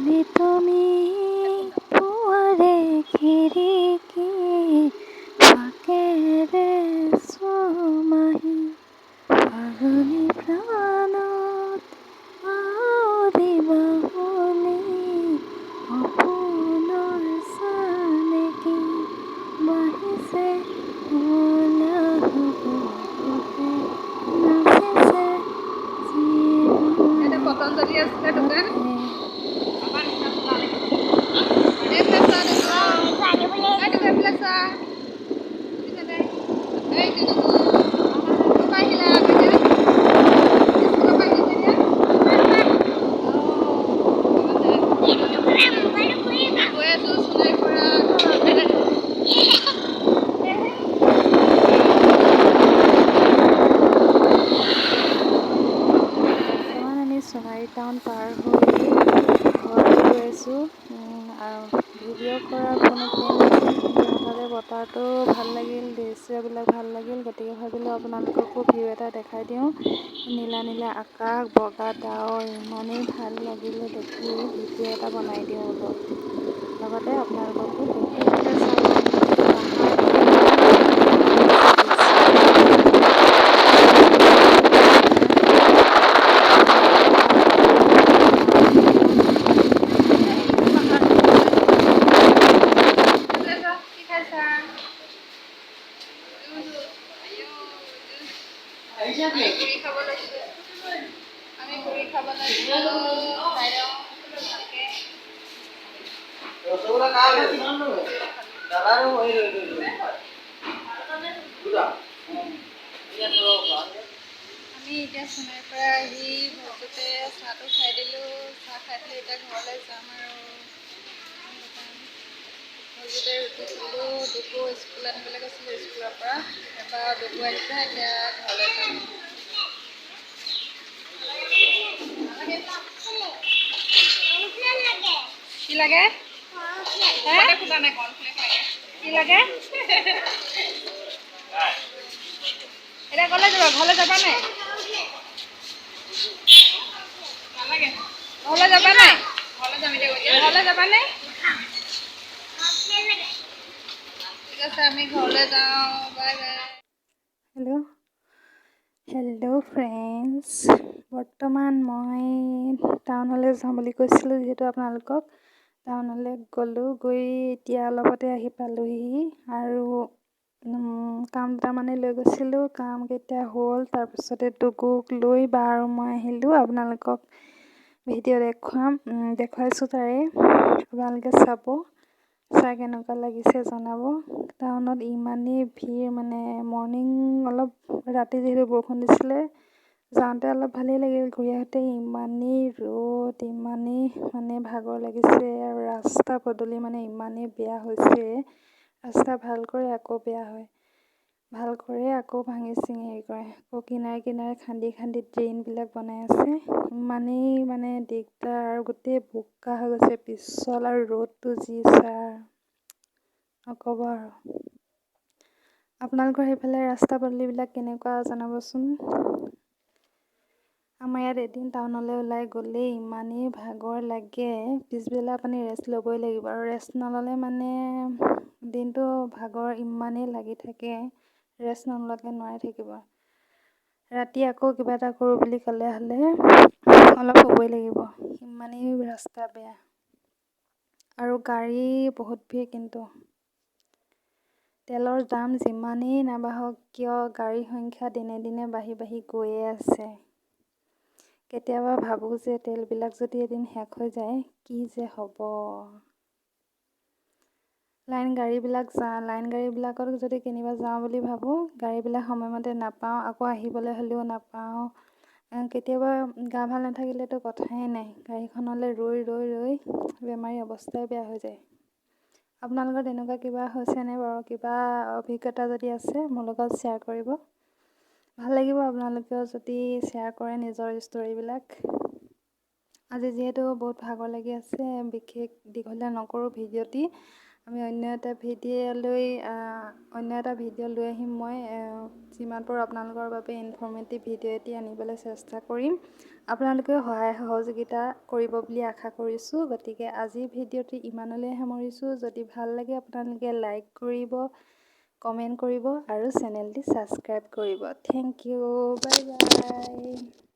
তুমি পুৱাৰে খিৰিকী ফাকেৰে চুমাহী, ফাগুনী প্ৰাণত আউৰিবা বুলি সপোনৰ চানেকি বাঢ়িছে, উলাহ বুকুতে নাচিছে। ইয়াতে পতঞ্জলি আছিলে দোকান। এইফালে চোৱা দোকান, এইটো এইফালে চোৱা। দেখিছানে? এইটো ক'ৰ পৰা আহিলা এতিয়া? স্কুলৰ পৰা আহিছে এতিয়া? গৈ আছো সোণাৰীৰ পৰা ঘৰলৈ। বৰ্তমান আমি সোণাৰী টাউন পাৰ হৈ ঘৰলৈ গৈ আছোঁ। আৰু ভিডিঅ' কৰাৰ কোনো প্লেন নাছিল, কিন্তু হঠাতে বতৰটো ভাল লাগিল, দৃশ্যবিলাক ভাল লাগিল, গতিকে ভাবিলোঁ আপোনালোককো ভিউ এটা দেখাই দিওঁ। নীলা নীলা আকাশ, বগা ডাৱৰ, ইমানেই ভাল লাগিলে দেখি, ভিডিঅ' এটা বনাই দিওঁ বোলো, লগতে আপোনালোককো দেখুৱাই। চাব, পাহাৰ ইমান ধুনীয়া দৃশ্য। এইফালে চোৱা, কি খাইছা? জুচ। আইঅ, জুচ। আমি পুৰি খাব লৈছোঁ, আমি পুৰি খাব লৈছোঁ। খাই লওঁ ভালকে। ৰসগোল্লা কাৰ? দাদাৰো। দুটা। আমি এতিয়া সোণাৰীৰ পৰা আহি ভজোতে চাহটো খাই দিলোঁ। চাহ খাই পেলাই এতিয়া ঘৰলৈ যাম। আৰু দোকান ভজোতে ৰুটি খালোঁ। দুকু স্কুল আনিবলৈ গৈছিলোঁ স্কুলৰ পৰা, তাৰপৰা দুকু আহিছে, এতিয়া ঘৰলৈ যাম। কি লাগে? কি লাগে এতিয়া? ক'লৈ যাবা? ঘৰলৈ যাবা নাই? ঘৰলৈ যাবা নাই? ঘৰলৈ যাবা নাই? ঠিক আছে, আমি ঘৰলৈ যাওঁ। Bye bye. Hello, hello friends, বৰ্তমান মই টাউনলৈ যাওঁ বুলি কৈছিলোঁ যিহেতু আপোনালোকক, টাউনলৈ গ'লোঁ। গৈ এতিয়া অলপতে আহি পালোহি আৰু কাম দুটামানে লৈ গৈছিলোঁ, কামকেইটা হ'ল। তাৰপিছতে ডুগুক লৈ বা আৰু মই আহিলোঁ। আপোনালোকক ভিডিঅ' দেখুৱাম, দেখুৱাইছোঁ তাৰে, আপোনালোকে চাব, চাই কেনেকুৱা লাগিছে জনাব। টাউনত ইমানেই ভিৰ, মানে মৰ্ণিং অলপ ৰাতি যিহেতু বৰষুণ দিছিলে, যাওঁতে অলপ ভালেই লাগিল। ঘূৰি আহোঁতে ইমানেই ৰ'দ, ইমানেই মানে ভাগৰ লাগিছে। আৰু ৰাস্তা পদূলি মানে ইমানেই বেয়া হৈছে, ৰাস্তা ভাল কৰে আকৌ বেয়া হয়, ভাল কৰে আকৌ ভাঙি চিঙি হেৰি কৰে, আকৌ কিনাৰে কিনাৰে খান্দি খান্দি ড্ৰেইনবিলাক বনাই আছে। ইমানেই মানে দিগদাৰ আৰু গোটেই বোকা হৈ গৈছে, পিছল আৰু ৰ'দটো যি ছাৰ নক'ব। আৰু আপোনালোকৰ সেইফালে ৰাস্তা পদূলিবিলাক কেনেকুৱা জনাবচোন। আমাৰ ইয়াত এদিন টাউনলৈ ওলাই গ'লেই ইমানেই ভাগৰ লাগে, পিছবেলা আপুনি ৰেষ্ট ল'বই লাগিব। আৰু ৰেষ্ট নল'লে মানে দিনটো ভাগৰ ইমানেই লাগি থাকে, ৰেষ্ট নলোৱাকৈ নোৱাৰি থাকিব। ৰাতি আকৌ কিবা এটা কৰোঁ বুলি ক'লে হ'লে অলপ শুবই লাগিব, ইমানেই ৰাস্তা বেয়া আৰু গাড়ী বহুত ভিৰ। কিন্তু তেলৰ দাম যিমানেই নাবাঢ়ক কিয়, গাড়ীৰ সংখ্যা দিনে দিনে বাঢ়ি বাঢ়ি গৈয়ে আছে। কেতিয়াবা ভাবোঁ যে তেলবিলাক যদি এদিন শেষ হৈ যায়, কি যে হ'ব। লাইন গাড়ীবিলাক যা লাইন গাড়ীবিলাকত যদি কেনিবা যাওঁ বুলি ভাবোঁ, গাড়ীবিলাক সময়মতে নাপাওঁ, আকৌ আহিবলৈ হ'লেও নাপাওঁ। কেতিয়াবা গা ভাল নাথাকিলেতো কথাই নাই, গাড়ীখনলৈ ৰৈ ৰৈ ৰৈ বেমাৰী অৱস্থাই বেয়া হৈ যায়। আপোনালোকৰ তেনেকুৱা কিবা হৈছেনে বাৰু? কিবা অভিজ্ঞতা যদি আছে, মোৰ লগত শ্বেয়াৰ কৰিব। ভাল লাগিব আপোনালোকেও যদি শ্বেয়াৰ কৰে নিজৰ ষ্টৰিবিলাক। আজি যিহেতু বহুত ভাগৰ লাগি আছে, বিশেষ দীঘলীয়া নকৰোঁ ভিডিঅ'টি। আমি অন্য এটা ভিডিঅ'লৈ অন্য এটা ভিডিঅ' লৈ আহিম। মই যিমান পাৰোঁ আপোনালোকৰ বাবে ইনফৰ্মেটিভ ভিডিঅ' এটি আনিবলৈ চেষ্টা কৰিম। আপোনালোকেও সহায় সহযোগিতা কৰিব বুলি আশা কৰিছোঁ। গতিকে আজিৰ ভিডিঅ'টি ইমানলৈ সামৰিছোঁ। যদি ভাল লাগে, আপোনালোকে লাইক কৰিব, কমেণ্ট কৰিব আৰু চেনেলটি ছাবস্ক্ৰাইব কৰিব। Thank you, bye bye.